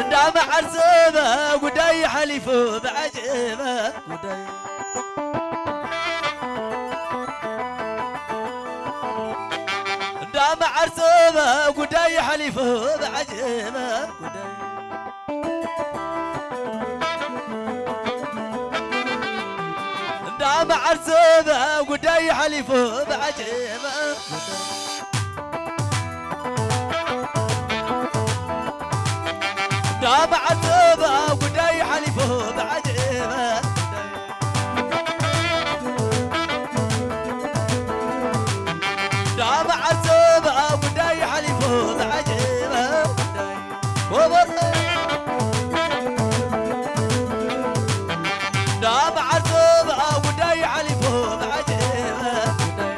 እንዳመዓር ጸባ ጉዳይ ሓሊፉ ብዓጀባ ጉዳይ እንዳመዓር ጸባ ጉዳይ ሓሊፉ ብዓጀባ ጉዳይ እንዳመዓር ጸባ ጉዳይ ሓሊፉ ብዓጀባ ጉዳይ ዳመዓር ጸባ ጉዳይ ሓሊፉ ብዓጀባ ጉዳይ ዳመዓር ጸባ ጉዳይ ሓሊፉ ብዓጀባ ጉዳይ ወበል ዳመዓር ጸባ ጉዳይ ሓሊፉ ብዓጀባ ጉዳይ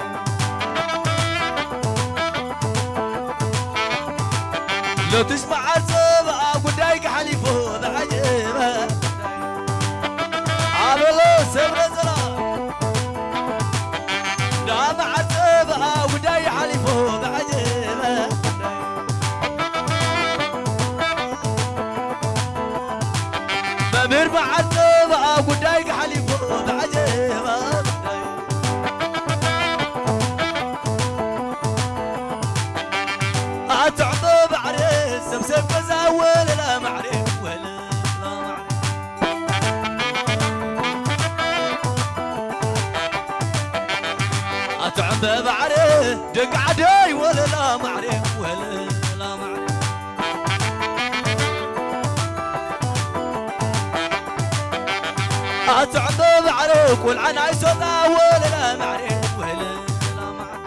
ለትሽ መዓር ጸባ ጉዳይ ሓሊፉ ብዓጀባ ኣበሎ ሰብረ ዘላ ዳ መዓር ጸባ ጉዳይ ሓሊፉ ብዓጀባ መምህር መዓር ጸባ ጉዳይ ሓሊፉ ብዓጀባ ኣትዕበ ባዕረ ሰብ ሰብ ገዛ ወለላ ማዕረ ወለላ ማዕረ ኣትዕበ ባዕረ ደቂ ዓደይ ወለላ ማዕረ ወለላ ማዕረ ኣትዕበ ባዕረ ቆልዓ ናይ ሶጣ ወለላ ማዕረ ወለላ ማዕረ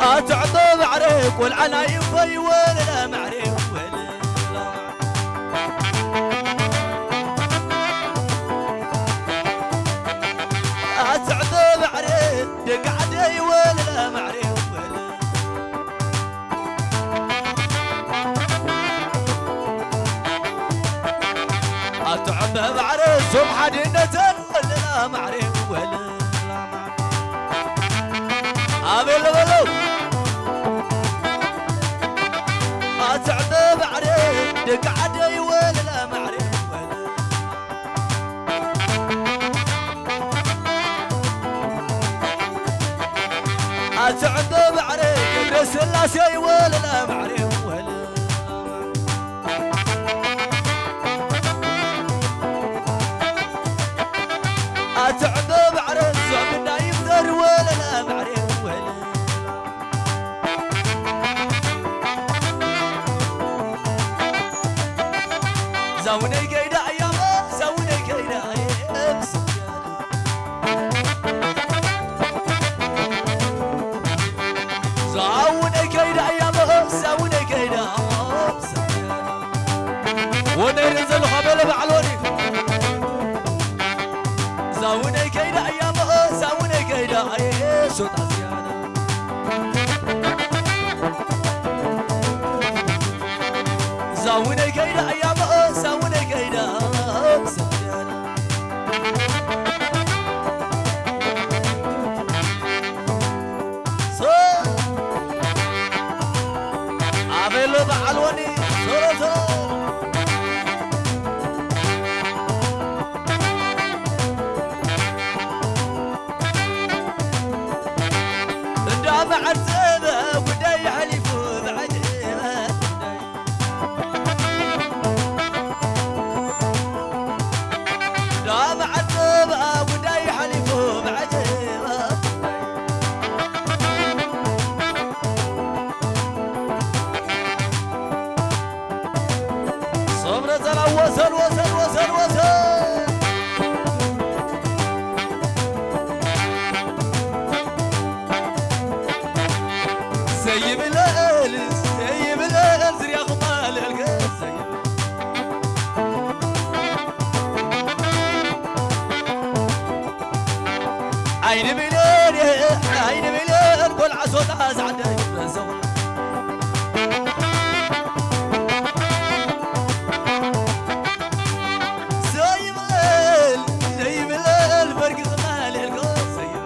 ኣትዕበ ባዕረ ቆልዓ ናይ እፎይ ወለላ ማዕረ ወለላ ኣትዕበ ባዕረ ደቂ ዓደይ ወለላ ማዕረ ወለላ ኣትዕበ ባዕረ ዞም ሓድነተን ወለላ ማዕረ ወለላ ማዕረ ኣበሎ በሎ ኣትዕበ ባዕረ ደቂ ዓደይ ወለላ ማዕረ ወለላ ኣትዕበ ባዕረ ገብረ ስላሴ ወለላ ማዕረ ወለላ ኣትዕበ ባዕረ ዞምና ይፍጠር ወለላ ማዕረ ወለላ ዛውነይ ከይዳ እያሞ ዛውነይ ከይዳ እየ ዛውነይ ከይዳ እያሞ ዛውነይ ከይዳ ወነይ ርእን ዘለኹ ኣበለ በዓል ወኒ ዛውነይ ከይዳ እያሞ ዛውነይ ከይዳ እየ ሶጣ ዝያዳ ዛውነይ ከይዳ እያሞ ዛውነይ ከይዳ ኣበሎ በዓል ወኒ ሶሮ ሶሮ እንዳ መዓር ጸባ ጉዳይ ሓሊፉ ብዓጀባ ጉዳይ እንዳ መዓር ጸባ ጉዳይ ሓሊፉ ብዓጀባ ጉዳይ ሰብረ ዘላ ወሰን ወሰን ወሰን ወሰን ዘይብለል ዘይብለል ዝርያኹም ኣልዕልከ ዘይብል ዓይኒ ብሌን ዓይኒ ብሌን ቆልዓ ሶጣ ዝዓደይ በዘኹ ዘይብለል ዘይብለል በርጊ ዝማል የልጎ ዘይብል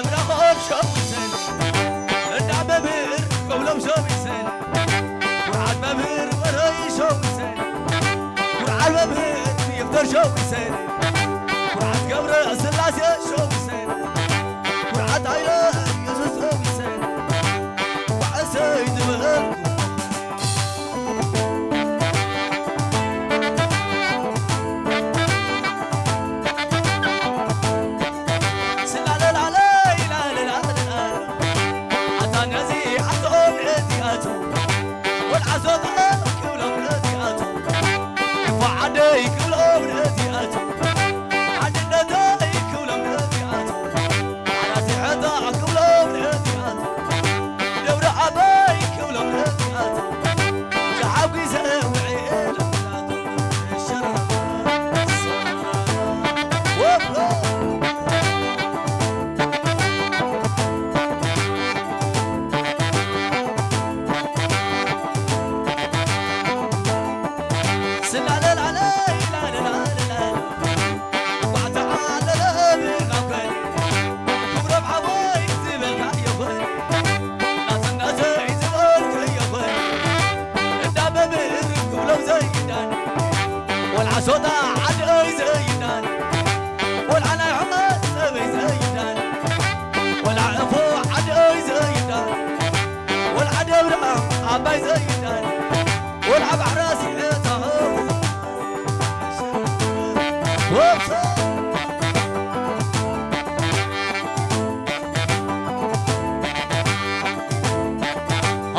መብራኾም ሸዊሰን፣ እንዳ መምህር ክብሎም ሸዊሰን፣ ኩርዓት መምህር ወረይ ሸዊሰን፣ ኩርዓት መምህር ይፍጠር ሸዊሰን፣ ኩርዓት ገብረ ስላሴ ሸዊሰን፣ ኩርዓት ኣይረ የሱስ ሸዊሰን፣ ዋዕሰይ ዝበልኩ። ስላለላለይ ላለላለላ፣ ኣታ ነዚ ኣቶም ነዚኣቱ፣ ወልዓዞታ ክብሎም ነዚኣቱ፣ ክፉ ዓደይ ክብሎም ነዚኣቱ፣ ሓድነተይ ክብሎም ነዚኣቱ፣ ሓራሲ ሕታ ክብሎም ነዚኣቱ፣ ደብረ ኣባይ ክብሎም ነዚኣቱ፣ ተሓጒሰ ውዒለ ወላ ሶታ ዓደይ ዘይዳን፣ ቆልዓ ናይ ሑመ ሰበይ ዘይዳን፣ ቆልዓ ዕፎ ዓደይ ዘይዳን፣ ቆልዓ ደብረ ኣባይ ዘይዳን፣ ቆልዓ ባሕራ ሲዕታ ወብሰ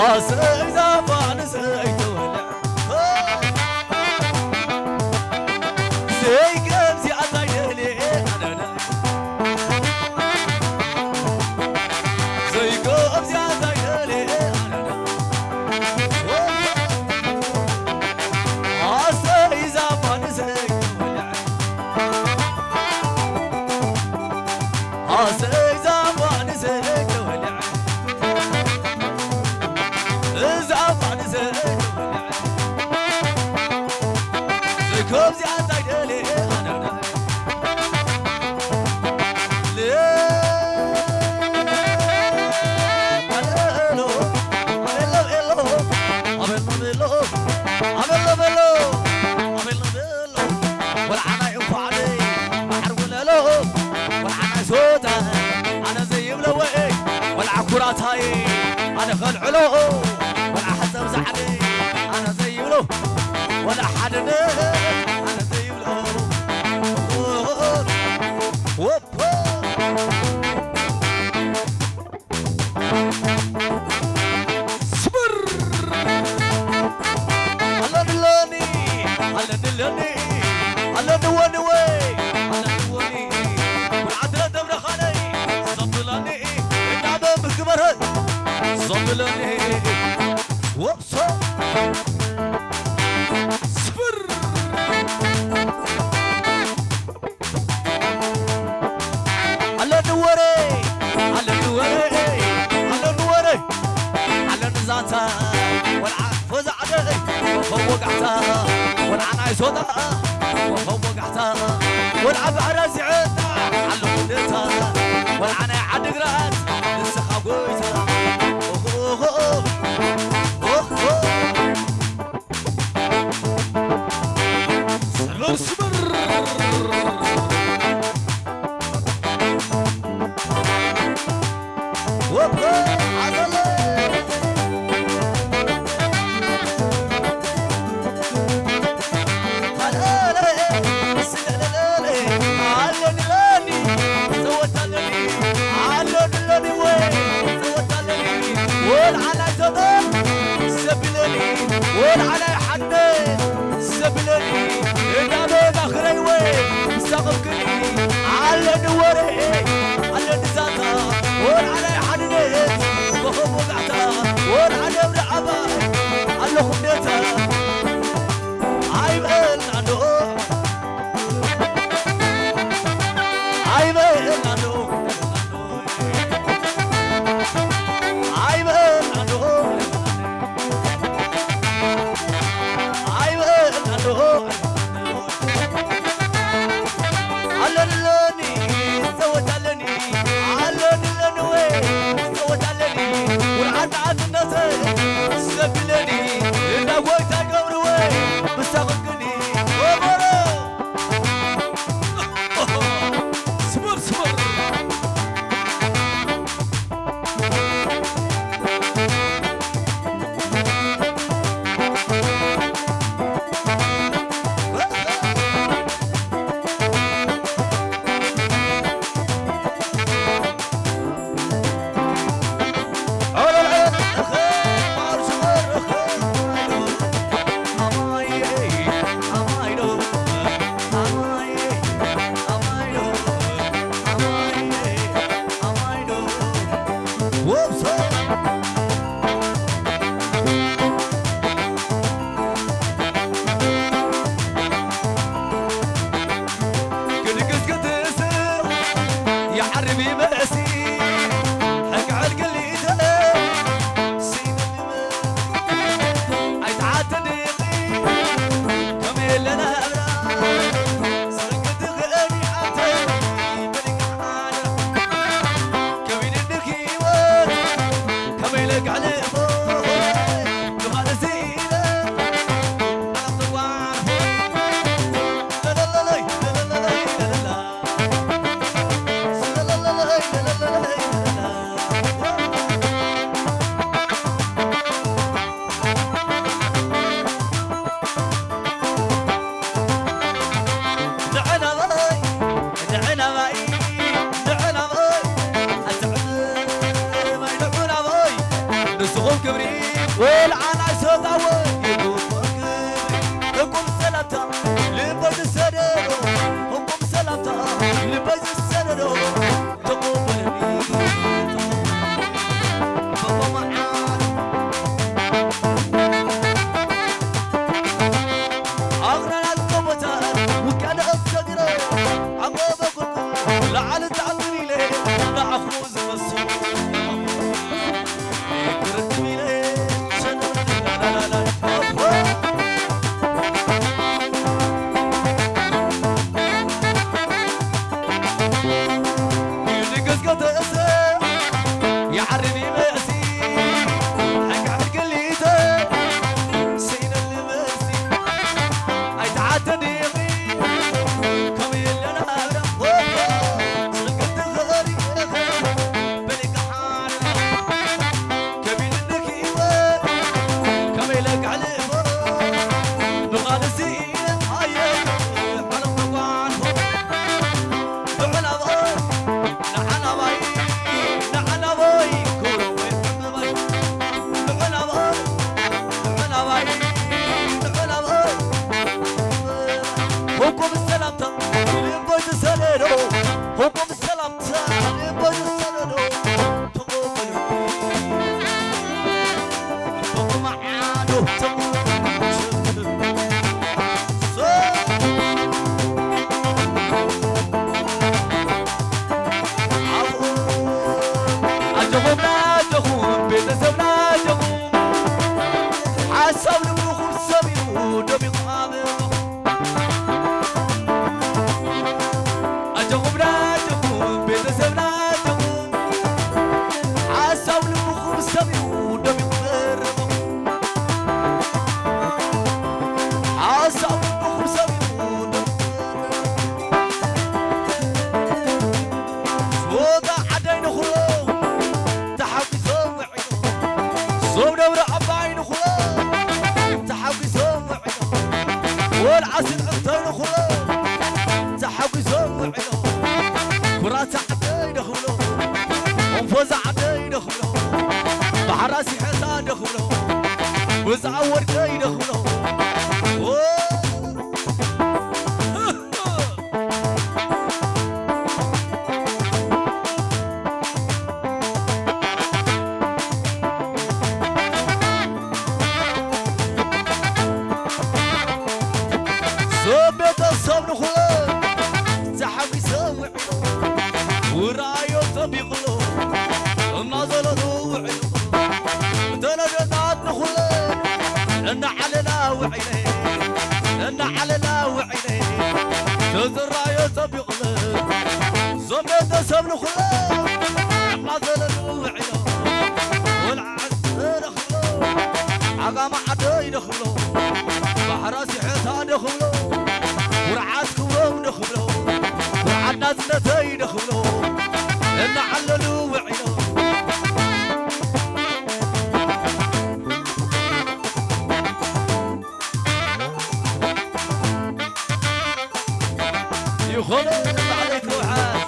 ኣሰይ ዛፋ ንሰይ ተወልዐ። ዘይ ከምዚኣ እንታይ ደልየ ኣነና። ዘይ ከምዚኣ እንታይ ደልየ ኣነና። ኣሰይ ዛፋ ንሰይ ተወልዐ። ኣሰይ ዛፋ ንሰይ ተወልዐ። እዛ ፋንሰ ዘይኮብዚኣ እንታይ ደልየ ኣነና። ታይ ኣነ ኸልዕሎ ወላ ሓሳብ ዛዕሊ ኣነ ዘይብሎ ወላ ሓድነ ኣነ ዘይብሎ ወፖ ስብር ኣለኒ ኣለኒ ኣለኒ ኣለኒ ወኒ ወይ ኣለኒ ወኒ ብርዓት ለደብረኻለይ ዘብለኒ እንዳበ ምግበረ ዘብለኒ ወብሶ ስብር ኣለኒ ወረ ኣለኒ ወረ ኣለኒ ወረ ኣለኒ ዛንታ ወልዓ ፈዛዕደ ወኸው ወጋሕታ ወልዓ ናይ ሶጣ ወኸው ወጋሕታ ወልዓ ባሕራ ሲዐታ ኣለኹ ደታ ወልዓ ናይ ዓድግራት ንስኻ ጎይታ ኦሆ ኦሆ ኦሆ ወልዓላይ ሰጠን ሰቢለኒ ወልዓላይ ሓንደ ሰብለኒ እንዳበ ባኽረይ ወይ ሳቕብክኒ ኣለኒ ወረ ኣለኒ ዛታ ወልዓላይ ሓንደ ኮኸብ ወጋዕታ ወልዓለ ብርዓባ ኣለኹ እንደታ ኣይበልና ዶ ኣይበልና ዶ ኣይበልና ዶ ኣይበልና ዶ ኣለለኒ ዝፀወት ኣለኒ ኣለኒ ለኒ ወይ ዝፀወት ኣለኒ ውርዓት ኣትነተ ሰብለኒ እንዳ ጎይታ ገብሪ ወይ ብሳቕቅኒ ወበሮ ስበር ስበር ንስኹም ክብሪ ወልዓና ሰጣወ ይግብኦ ክብሪ ህቁም ሰላምታ ልበይ ዝሰደዶ ህቁም ሰላምታ ልበይ ዝሰደዶ ተቆበለኒ በቦ መዓት ኣቕረናት ከቦታት ውቅያኖስ ሰጊረ ዓቐበ ቁልቁል ላዕሊ ታዕሊል ኢለ ንዓኹ ዝመስል ክርክብ ኢለ ሸነኽ እኹም ሰላምታ ንበሉ ሰለዶ ተቐበሉ። እኹም ዓዶ ተቐበሉ። ኣጆኹም ኣጆኹም ቤተሰብና ኣጆኹም። ሓሳብ ልብኹም ሰሚሩ ደሚቑ ኣበባ። ኣጆኹም ኣጆኹም ቤተሰብና ኣጆኹም። ሓሳብ ልብኹም ሰሚሩ ደሚቑ ቀረበ። ሓሳብ ልብኹም ሰሚሩ ደሚቑ ቀረበ። ሶዳ ዓደይ ንኹሎ ተሓጒሶም ውዒሎም። ዞም ደብረ ኣባይ ንኹሎ ተሓጒሶም ውዒሎም። ቆልዓ ስንዕተይ ንኹሎ ተሓጒሶም ውዒሎም። ኩራታ ዓደይ ደኽብሎ፣ መንፈዛ ዓደይ ደኽብሎ፣ ባሕራ ሲሐታ ደኽብሎ፣ ብዛኣ ወርቀይ ደኽብሎ። ኦ! ሰብ ቤተሰብ ንኹሎ ተሓጒሶም ውዒሎም። ውራዮ ጸቢቑሎ እናዘለሉ ውዒሎም። ተነደታት ንኹሎ እናዓለላ ውዒለ፣ እናዓለላ ውዒለ። ተዘራዮ ጸቢቑሎ ዞም ቤተሰብ ንኹሎ እናዘለሉ ውዒሎም። ወልዓ ዓስ ደኽብሎ፣ ዓጋመ ዓደይ ደኽብሎ፣ ባሕራ ሲሐታ ደኽብሎ፣ ኩርዓት ክብሮም ደኽብሎ፣ ኩርዓት ናጽነተይ ደኽብሎ፣ እናዓለሉ ውዒሎም። ይኾኑ ባዕለይ ክውሓስ።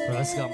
ርሑስ ጋሞ።